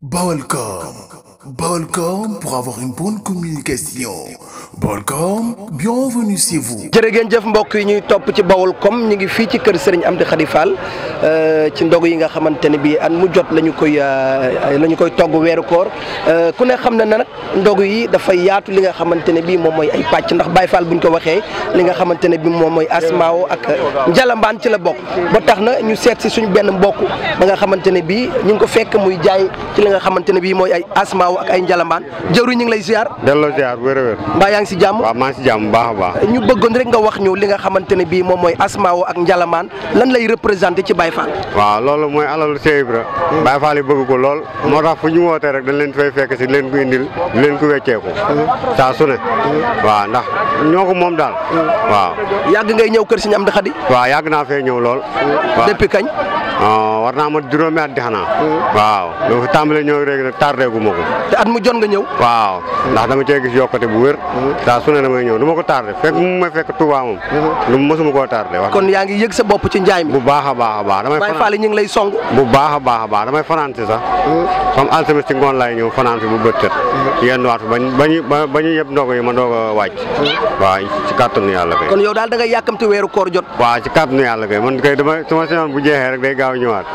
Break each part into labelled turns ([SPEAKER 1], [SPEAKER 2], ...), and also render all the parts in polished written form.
[SPEAKER 1] Balcom. Balcom pour avoir une bonne communication. Balcom, bienvenue chez vous.
[SPEAKER 2] jërë ngeen jëf mbokk yi ñuy topp ci Baolcom ñu ngi fii ci kër Serigne Amdy Khady Fall ci ndogu yi nga xamante ne bii at mu jot la ñu koy togg weeru koor ku ne xam na ne nag ndogu yi dafay yaatu li nga xamante ne bii moom mooy ay pàcc ndax Baye Fall buñ ko waxee li nga xamante ne bii moom mooy asmaaw ak njalambaan ci la bokk ba tax na ñu seet si suñu benn mbokk ba nga xamante ne bii ñu ngi ko fekk muy jaay ci li nga xamante ne bii mooy ay asmaaw ak ay njalambaan jëwri ñu ngi lay ziar.
[SPEAKER 3] delloo ziar wér-wér.
[SPEAKER 2] mbaa yaa ngi si jàmm.
[SPEAKER 3] waaw maa ngi si jàmm bu baax a baax.
[SPEAKER 2] ñu bëggoon rek nga wax ñu li nga xamante ne bii moom mooy asmaaw ak njalamaan lan lay représenté ci Baye Fall.
[SPEAKER 3] waaw loolu mooy alalu Cheikh Ibra. Baye Fall yi bëgg ko lool. moo tax fu ñu wootee rek dañ leen fay fekk si leen ko indil leen ko wecceeku. saa su ne. waaw ndax ñoo ko moom daal. waaw.
[SPEAKER 2] yàgg ngay ñëw kër Serigne Amdy Khady.
[SPEAKER 3] waaw yàgg naa fee ñëw lool. waaw
[SPEAKER 2] depuis kañ.
[SPEAKER 3] war naa ma juróomi at di xanaa. waaw dama fi tàmbalee ñëw rek nag tardé gu ma ko.
[SPEAKER 2] te at mu jot nga ñëw.
[SPEAKER 3] waaw ndax dama cee gis yokkate bu wér. saa su ne damay ñëw du ma ko tardé fekk mu may fekk Touba moom. lu mosuma koo tardé wax.
[SPEAKER 2] kon yaa ngi yëg sa bopp ci njaay mi.
[SPEAKER 3] bu baax a baax a baax damay.
[SPEAKER 2] Baye Fall yi ñu ngi lay song.
[SPEAKER 3] bu baax a baax a baax damay fanaan si sax. comme alxames ci ngoon laay ñëw fanaan si bu bët set. yenn waat ba ñu yëpp ndogu yi ma doog a wàcc. waaw ci kàttanu yàlla kay.
[SPEAKER 2] kon yow daal da ngay yàkkamti weeru koor jot.
[SPEAKER 3] waaw ci kàttanu yàlla kay man kay dama sama semaine bu jeexee rek day gaaw ñëwaat.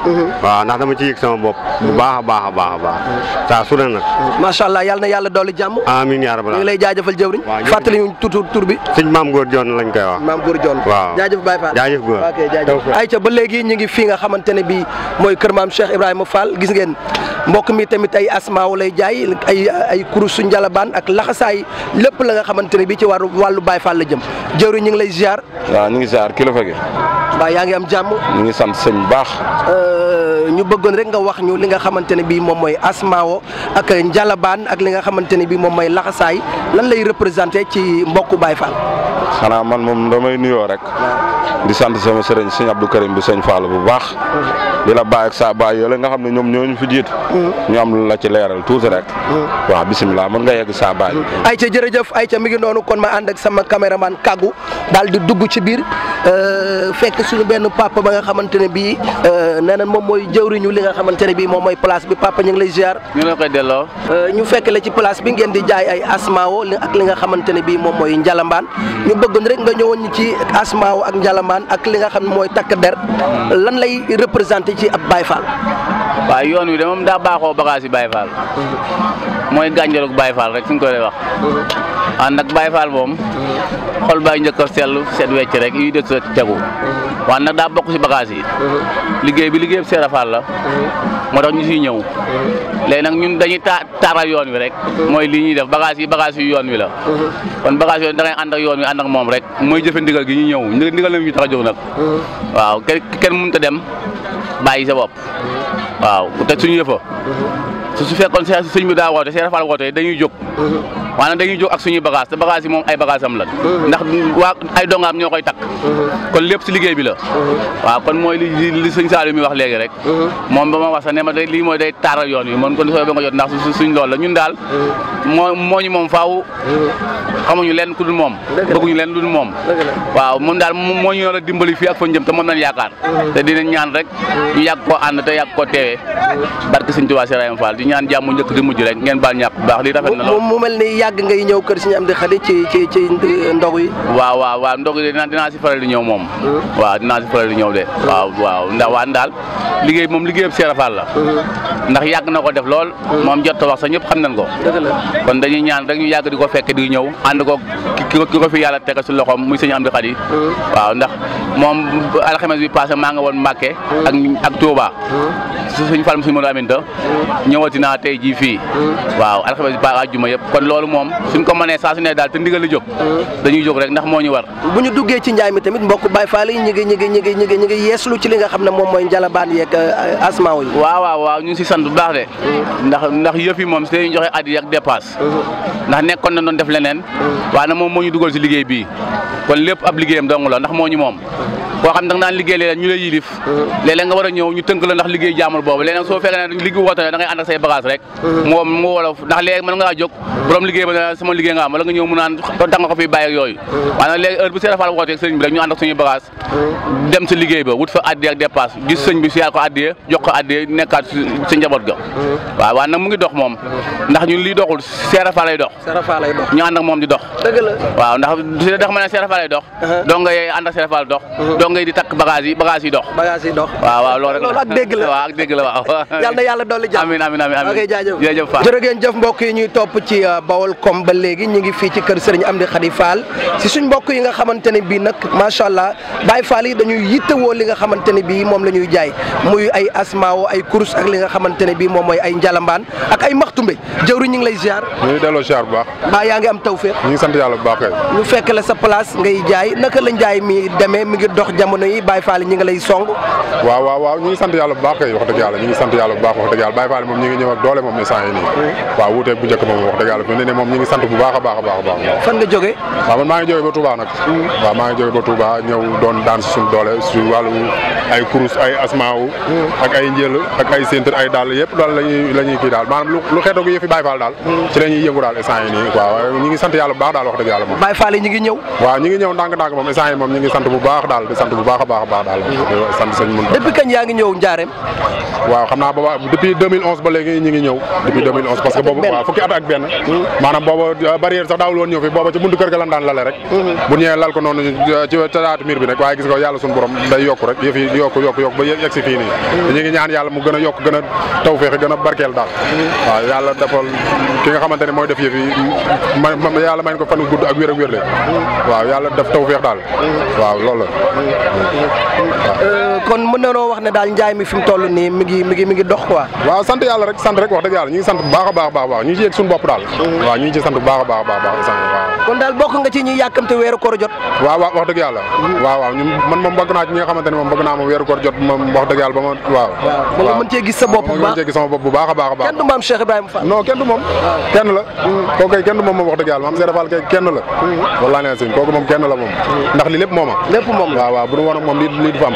[SPEAKER 3] waaw ndax dama ci yëg sama bopp. bu baax a baax a baax a baax. saa su ne nag.
[SPEAKER 2] macha allah yàlla na yàlla dolli jàmm.
[SPEAKER 3] amiin yaa rabbal
[SPEAKER 2] ñu ngi lay jaajëfal jëwriñ. fàttali ñu tur bi.
[SPEAKER 3] sëñ Maam Góor Joon lañ koy wax.
[SPEAKER 2] Maam Góor Joon.
[SPEAKER 3] waaw
[SPEAKER 2] jaajëf Baye Fall.
[SPEAKER 3] jaajëf góor.
[SPEAKER 2] ok jaajëf ayca ba léegi ñu ngi fii nga xamante ne bii mooy kër maam Cheikh Ibrahima Fall gis ngeen mbokk mi tamit ay asmaaw lay jaay ay kurusu njalabaan ak laxasaay lépp la nga xamante ne bii ci wàllu Baye Fall la jëm jëwriñ ñu ngi lay ziar.
[SPEAKER 4] waaw ñu ngi ziar kilifa gi.
[SPEAKER 2] waaw yaa ngi am jàmm.
[SPEAKER 4] ñu ngi sant sëñ bu baax.
[SPEAKER 2] ñu bëggoon rek nga wax ñu li nga xamante ne bii moom mooy asmaawo ak njalabaan ak li nga xamante ne bii moom mooy laxasaay lan lay représenté ci mbokku Baye Fall.
[SPEAKER 4] xanaa man moom damay nuyoo rek. di sant sama sëriñ sëñ Abdou Karim bi sëñ Fall bu baax. di la bàyyi ak saa baay yooyu nga xam ne ñoom ñoo ñu fi jiitu. ñu am lu la ci leeral tuuti rek. waaw bisimilah mën nga yegg saa baay.
[SPEAKER 2] ayca jërëjëf ayca mi ngi noonu kon ma ànd ak sama caméraman kàggu daal di dugg ci biir fekk suñu benn papa ba nga xamante ne bii nee na moom mooy jëwriñu li nga xamante ne bii moom mooy place bi papa ñu ngi lay ziar.
[SPEAKER 5] ñu la koy delloo.
[SPEAKER 2] ñu fekk la ci place bi ngeen di jaay ay asmaawo ak li nga xamante ne bii moom mooy njalambaan ñu bëggoon rek nga ñëwoon ñu ci asmaawo ak njalambaan ak li nga xam ne mooy takk der lan lay représenté ci ab Baye Fall.
[SPEAKER 5] waaw yoon wi de moom daa baaxoo bagage yi Baye Fall. mooy gànjaru Baye Fall rek suñ ko lay wax. nag Baye Fall moom. xol baay njëkk a seetlu seet wecc rek yuy dëkk sa tegu. waaw nag daa bokk ci bagage yi. liggéey bi liggéey Seera Fall la. moo tax ñu siy ñëw. léegi nag ñun dañuy taaral yoon wi rek. mooy lii ñuy def bagage yi yoon wi la. kon bagage yooyu da ngay ànd ak yoon wi ànd ak moom rek mooy jëfe ndigal gi ñu ñëw ndigal la ñu tax a jóg nag. waaw kenn mënut a dem bàyyi sa bopp. waaw te suñu yëfa su fekkoon sëñ bi daa woote Seera Fall woote dañuy jóg. waaye nag dañuy jóg ak suñuy bagage te bagage yi moom ay bagage am la ndax ay dongaam ñoo koy takk kon lépp si liggéey bi la waaw kon mooy li sëñ Saliou mi wax léegi rek moom ba ma wax sax ne ma lii mooy day taaral yoon wi man kon soo ba nga jot ndax suñ loolu la ñun daal moo ñu moom faaw xamuñu leen ku dul moom bëgguñu leen lu dul moom waaw moom daal moo ñu yor a dimbali fii ak fa jëm te moom lañ yaakaar te dinañ ñaan rek ñu yàgg koo ànd te yàgg koo teewee barke sëñ Tuubaa Ibrahima Fall di ñaan jàmm njëkk di mujj rek ngeen baal ñàkk bu baax li rafet na
[SPEAKER 2] mu mel ni yàgg ngay ñëw kër Serigne Amdy Khady ci ndog yi.
[SPEAKER 5] waaw ndog yi dinaa si faral di ñëw moom. waaw dinaa si faral di ñëw de. waaw ndax waan daal liggéey moom liggéeyam Seera Fall la. ndax yàgg na ko def lool. moom jot a wax sax ñëpp xam nañ ko. kon dañuy ñaan rek ñu yàgg di ko fekk di ñëw ànd ko ki ko fi yàlla teg si loxoom muy Serigne Amdy Khady. waaw ndax moom alxames bi passé maa nga woon Mbàkke ak Touba. suñu Fall suñu Modou Aminta ñëwati naa tey jii fii. waaw alxames bi passé àjjuma yëpp kon loolu moom suñ ko mënee saa su ne daal te ndigal la jóg dañuy jóg rek ndax moo ñu war.
[SPEAKER 2] bu ñu duggee ci njaay mi tamit mbokk Baye Fall yi ñu ngi yeeslu ci li nga xam ne moom mooy njalabaan yeeg asmaaw yi.
[SPEAKER 5] waaw ñu ngi si sant bu baax de. ndax yëf yi moom si dañuy joxe addiya ak dépasse. ndax nekkoon na doon def leneen. waaye nag moom moo ñu dugal si liggéey bii. kon lépp ab liggéeyam dong la ndax moo ñu moom koo xam da nga naan liggéey léeg-léeg ñu lay yilif léeg-léeg nga war a ñëw ñu tënk la ndax liggéey jaamul boobu léeg-léeg soo fekkee ne liggéey woote da ngay ànd ak say bagage rek moom mu wala ndax léegi mën ngaa jóg borom liggéey ba sama liggéey nga am wala nga ñëw mu naan tax nga ko fi bàyyi ak yooyu waaye nag léegi heure bu Serigne Fall wootee sëriñ bi rek ñu ànd ak suñuy bagage dem sa liggéey ba wut fa addiya ak dépasse gis sëñ bi siyaar ko addiya jox ko addiya nekkaat sa njaboot ga waaw waaye nag mu ngi dox moom ndax ñun lii doxul Serigne Fall lay dox ñu ànd ak moom di dox waaw ndax su tax ma ne Serigne Fall lay dox donc ngay ànd ak Serigne Fall dox donc ngay di takk bagage yi dox waaw loolu rek
[SPEAKER 2] loolu ak dégg la
[SPEAKER 5] waaw ak dégg la waaw
[SPEAKER 2] yàlla na yàlla dolli jàmm
[SPEAKER 5] amiin
[SPEAKER 2] ok jaajëf
[SPEAKER 5] jërëjëf Fall
[SPEAKER 2] jërë ngeen jëf mbokk yi ñuy topp ci Baolcom ba léegi ñu ngi fii ci kër Serigne Amdy Khady Fall si suñ mbokk yi nga xamante ne bii nag macha allah Baye Fall yi dañuy yittewoo li nga xamante ne bii moom la ñuy jaay muy ay asmaawo ay kurus ak li nga xamante ne bii moom mooy ay njalambaan ak ay maxtumbe jëwri ñu ngi lay ziar
[SPEAKER 6] ñu ngi delloo ziar bu baax
[SPEAKER 2] mbaa yaa ngi am tawféex
[SPEAKER 6] ñu ngi sant yàlla bu baax kay
[SPEAKER 2] ñu fekk la sa place ngay jaay naka la njaay mi demee mi ngi dox jamono yi Baye Fall yi ñu ngi lay song
[SPEAKER 6] waaw ñu ngi sant yàlla bu baax kay wax dëgg yàlla ñu ngi sant yàlla bu baax wax dëgg yàlla Baye Fall moom ñu ngi ñëw ak doole moom instant yi nii waaw wuuteeg bu njëkk moom wax dëgg yàlla fi ne moom ñu ngi sant bu baax a baax
[SPEAKER 2] fan nga jógee
[SPEAKER 6] waaw man maa ngi jógee ba Touba nag waaw maa ngi jógee ba Touba ñëw doon daan si suñu doole si wàllu ay kurus ay asmaaw ak ay njël ak ay ceinture ay dàll yëpp daal la ñuy kii daal maanaam lu xeetoo yëfi Baye Fall daal ci la ñuy yëngu daal instant yi nii waaw ñu ngi sant yàlla bu baax daal wax dëgg yàlla moom
[SPEAKER 2] Baye Fall yi ñu ngi ñëw
[SPEAKER 6] waaw ñu ngi ñëw ndànk-ndànk moom instant yi moom ñu ngi sant bu baax daal di sant bu baax a baax daal sant sëñ mun
[SPEAKER 2] depuis kañ yaa ngi ñëw Njaareem
[SPEAKER 6] waaw xam naa booba depuis 2011 ba léegi ñu ngi ñëw depuis 2011 parce que boobu waaw fukki at ak benn maanaam booba barrière sax daawul woon ñëw fi booba ci buntu kër ga lan daan lale rek bu ñëwee lal ko noonu ci taatu miir bi rek waaye gis nga yàlla suñu borom day yokk rek yëf yi yokk ba yegg si fii nii ñu ngi ñaan yàlla mu gën a yokk gën a tawfeex gën a barkeel daal waaw yàlla defal ki nga xamante ne mooy def yëf yi yàlla may ko fan gudd ak wér ak wér le waaw yàlla def tawfeex daal waaw loolu la
[SPEAKER 2] kon mën nañoo wax ne daal njaay mi fi mu toll nii mi ngi dox quoi
[SPEAKER 6] waaw sant yàlla rek wax dëgg yàlla ñu ngi sant bu baax a baax ñu ngi ci yegg suñu bopp daal waaw ñu ngi ci sant bu baax a baax waaw
[SPEAKER 2] kon daal bokk nga ci ñi yàkkamte weeru koor jot
[SPEAKER 6] waaw wax dëgg yàlla waaw man moom bëgg naa ci ñi nga xamante ne moom bëgg naa moom weeru koor jot moom wax dëgg yàlla ba ma waaw
[SPEAKER 2] ba nga mën cee gis sa bopp bu baax
[SPEAKER 6] mën cee gis sama bopp bu baax a baax
[SPEAKER 2] kenn du maam Cheikh Ibrahima Fall
[SPEAKER 6] non kenn du moom kenn la kooku kay kenn du moom wax dëgg yàlla maam Cheikh Fall kay kenn la wallaahi ne sëñ kooku moom kenn la moom ndax li lépp mooma waaw bu du woon ak moom lii du fa am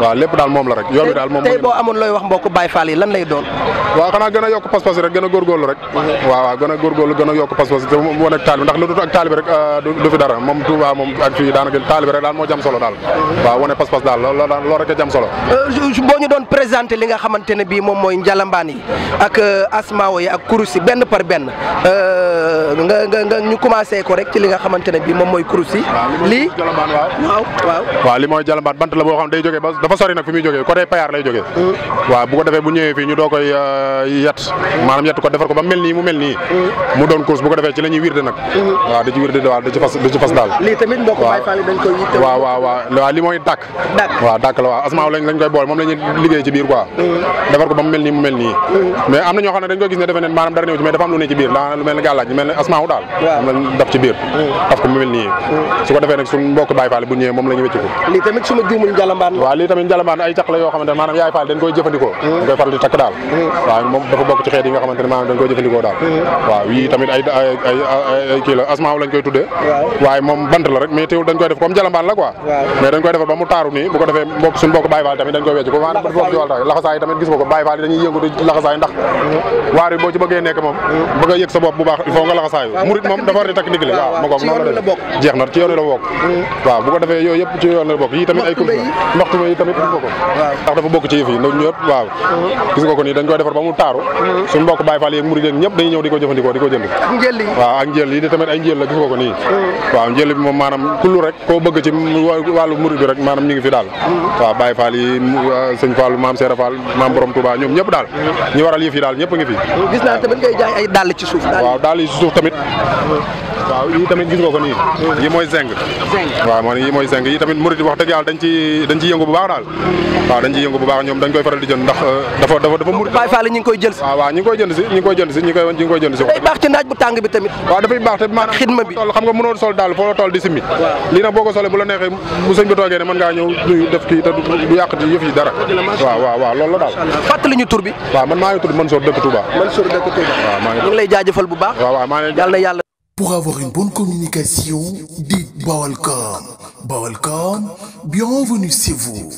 [SPEAKER 6] waaw lépp daal moom la rek yoon bi daal moom
[SPEAKER 2] tey boo amoon looy wax mbokk Baye Fall yi lan lay doon
[SPEAKER 6] waaw xanaa gën a yokk pas-pas rek gën a góorgóorlu rek waaw gën a góorgóorlu gën a yokk pas-pas te mu wane ak taalibe ndax lu dul ak taalibe rek du fi dara moom Touba moom ak fii daanaka taalibe rek daal moo jam solo daal waaw wane pas-pas daal loolu rek a jam solo
[SPEAKER 2] boo ñu doon présenté li nga xamante ne bii moom mooy njalambaan yi ak asmaawo yi ak kurus yi benn par benn nga ñu commencé ko rek ci li nga xamante ne bii moom mooy kurus yi lii
[SPEAKER 6] waaw li mooy jalambaan bant la boo xam day jógee ba dafa sori nag fi muy jógee côté Payar lay jógee waaw bu ko defee bu ñëwee fii ñu doo koy yet maanaam yett ko defar ko ba mel nii mu mel nii mu doon kurus bu ko defee ci la ñuy wirde nag waaw da ci wirde waaw da ci fas daal
[SPEAKER 2] lii tamit mbokk Baye Fall yi dañ koy yitte
[SPEAKER 6] waaw li mooy dàkk waaw dàkk la waaw asmaaw lañ koy boole moom la ñuy liggéey ci biir quoi defar ko ba mu mel nii mu mel nii mais am na ñoo xam ne dañ koy gis ne defe ne maanaam dara ñëw ci mais dafa am lu ne ci biir daa lu mel ne gàllaaj lu mel ne asmaaw daal moom lañ def ci biir daf ko mu mel nii su ko defee nag suñ mbokk Baye Fall bu ñëwee moom la ñu wécc ko
[SPEAKER 2] lii tamit suma juumul njalambaan
[SPEAKER 6] waaw lii tamit njalambaan ay caq la yoo xamante ne maanaam yaay Fall dañ koy jëfandikoo dañ koy faral di takk daal waaw moom dafa bokk ci xeet yi nga xamante ne maanaam dañ koy jëfandikoo daal waaw yii tamit ay kii la asmaaw lañ koy tuddee waaye moom bant la rek mais teewul dañ koy def comme jalambaan la quoi mais dañ koy defar ba mu taaru nii bu ko defee mbokk suñu mbokk Baye Fall tamit dañ koy wecc ko maanaam bokk ci wàll tax laxasaay tamit gis nga ko Baye Fall dañuy yëngu di laxasaay ndax waar yi boo ci bëggee nekk moom bëgg a yëg sa bopp bu baax il faut nga laxasaayu murit moom dafa war di takk ndigale waaw ma ko noonu la def jeex na ci yoon la bokk waaw bu ko defee yooyu yëpp ci yoon la bokk yi tamit ay kurus ndoxtume yi tamit gis nga ko ndax dafa bokk ci yëf yi ñoom ñëpp waaw gis nga ko nii dañ koy defar ba mu taaru suñu mbokk Baye Fall yeeg murit yeeg ñëpp dañuy ñëw di ko jëfandikoo di ko jënd waaw ak njël yi tamit ay njël la gis nga ko nii waaw njël bi moom maanaam kullu rek koo bëgg ci wàllu murit bi rek maanaam ñu ngi fi daal waaw Baye Fall yi sëñ Fall maam Seera Fall maam borom Touba ñoom ñëpp daal ñi waral yëf yi daal ñëpp ngi fi
[SPEAKER 2] gis naa tamit ngay jaay ay dàll ci suuf
[SPEAKER 6] waaw dàll yi ci suuf tamit waaw yi tamit gis nga ko nii yi mooy zeng waaw man yi mooy zeng yi tamit murit wax dëgg yàlla dañ ci yëngu bu baax daal waaw dañ ci yëngu bu baax ñoom dañ koy faral di jënd ndax dafa murit
[SPEAKER 2] Baye Fall ñi ngi koy jël si
[SPEAKER 6] waaw ñi ngi koy jënd si ñi ngi koy jënd si
[SPEAKER 2] day baax ci naaj bu tàng bi tamit
[SPEAKER 6] waaw dafay baax te maanaam
[SPEAKER 2] xidma bi
[SPEAKER 6] xam nga mënoo sol daal foo la toll di simmi lii nag boo ko solee bu la neexee bu sëñ bi toogee ne mën ngaa ñëw nuyu def kii te du yàq yëf yi dara waaw loolu la daal
[SPEAKER 2] fàttali ñu tur bi
[SPEAKER 6] waaw man maa ngi tudd Mansour dëkk Touba
[SPEAKER 2] Mansour dëkk Touba
[SPEAKER 6] waaw maa ngi
[SPEAKER 2] lay jaajëfal bu baax
[SPEAKER 6] waaw maa ngi
[SPEAKER 2] yàlla
[SPEAKER 1] Pour avoir une bonne communication, dites Baolcom. Baolcom, bienvenue chez vous.